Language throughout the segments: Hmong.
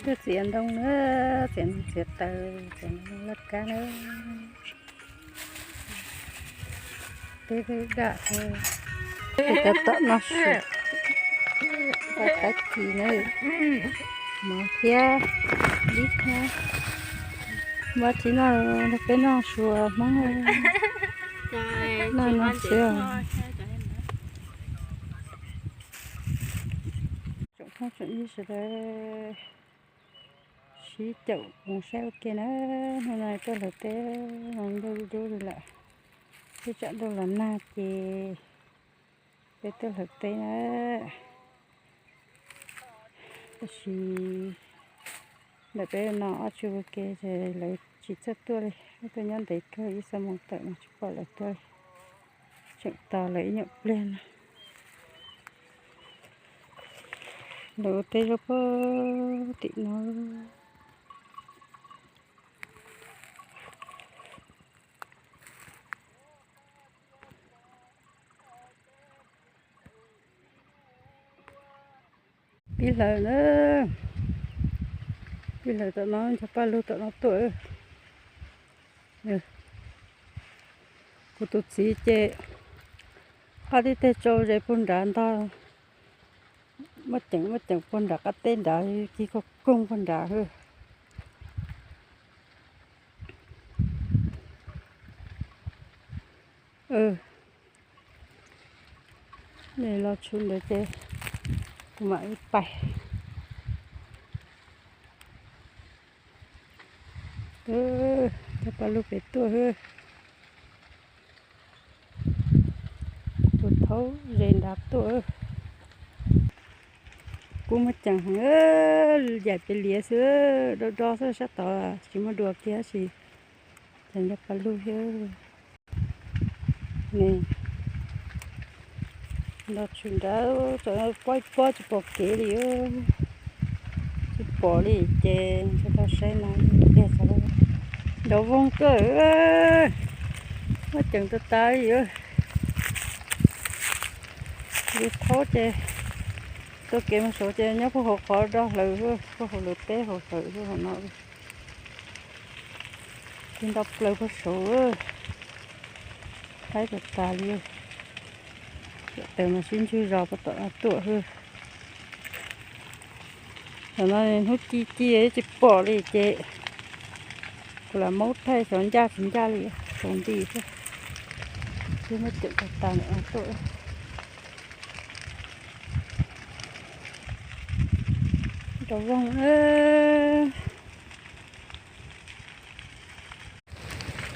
Tuaj txiav ntoo na, txiav ntoo txiav taws, txiav ntoo laj kab na. Peb peb dam, peb cov tom noj su, tab tab kis na, mov thiab dib thiab. Muab tsis noj, peb noj su Hmoob, noj no xwb. Tsoom phooj tsoom ywg sawv daws, sib caum mus saib ua ke na. Hnub no tuaj hlawv teb no ntuj dub dub li lawm, twb tsam ntuj los nag ces peb tuaj hlawv teb na. Tab sis ntawm peb no ob tsuj ua ke ces lawv tsis txawj tuaj li, tuaj nyob ntev kawg ib xuab moos tawm no tsis pom lawv tuaj li. Tseem tos lawv ib nyuag pliag no. Lawv ua teb zaub puag tim no. Pib hlawv na, pib hlawv tom no, nrog Paj Lug tom no tuaj. Kuv tus txiv ces qab tib teg tsau ze puag nrad ntog, muaj ceem muaj ceem puag nrad qab teb nrad, ci koog koog puag nrad hwb. Nej los tshum ntawd ces kuv mam li pais. Cov Paj Lug pem tuaj hwb. Tus thaub ze nrad tuaj. Kub muaj ceem heev, yam pes liav xwb, do do xwb sab tod tsis muaj dua kiag tab sis ces nco Paj Lug thiab. Ne, nrog tshwm nrad, pob ib pob tsis pom kev li, tsis pom li ces ntshe tau saib no. Nrov voog kawg, muaj ceem tas tas li. Yus thaub ces tuaj kev mus saud ces nyob puag hauv qhov do hlawv, puag hauv lawv teb hauv hlawv hauv no. Tig nto plaws puag saud, haib tas tas li. Yam taws mas sib ntsug zos puag tom no tuaj hwb. Tam no hnub ci ci tsis pom li ces kuv lam maub thaij xyov ncaj tsis ncaj li, saum nti xwb. Sib muab ceem tas tas ntawm no tuaj. Nrov voog,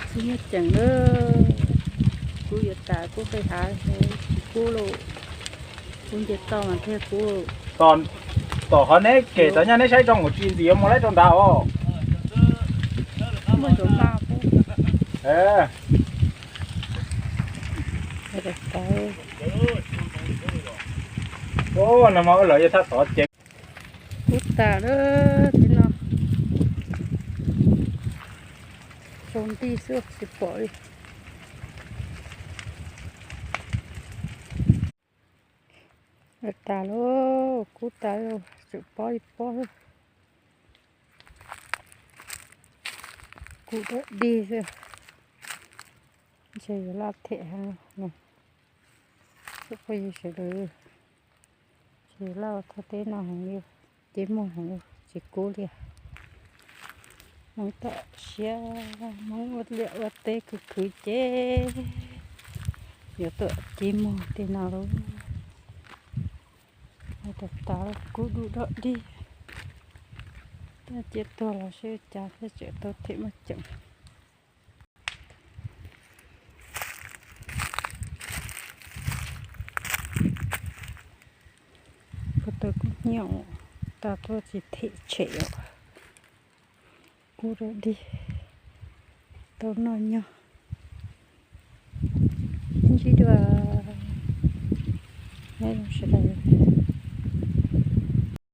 tsis muaj ceem lawm. Kub yuav tas, kub qij hav, tsis kub lawm. Kub nce toj mas thiaj kub. Tom qhov neb kem tod nyob neb saib zoo nkaus tsis ntxim yuav mus laib rau nrad os. Ua no mas lawv yuav thaj tod ces. Kub tas lawm tib no, saum nti xwb tsis pom li. Lawv tas lawm, kub tas lawm, tseem pob ib pob. Kub dawb dig xwb. Ntshe yuav laj them heev no. Phooj ywg sawv daws, ntshe yuav laj thaj teb no heev li, ceb muag heev li, tsis kub li. Hmoob tom siab, Hmoob ua liaj ua teb khwv khwv ces yuav tuaj ceb muag tej no lauj. Hais tas tas kub dub dog dig, tab cia tuag los seb cas thiaj tseem tau them muaj ceem. Kuv tau kub hnyiab tas tuaj tsis them tshem os. Kub dog dig, tau noj nyog. Ntsib dua neb sawv daws.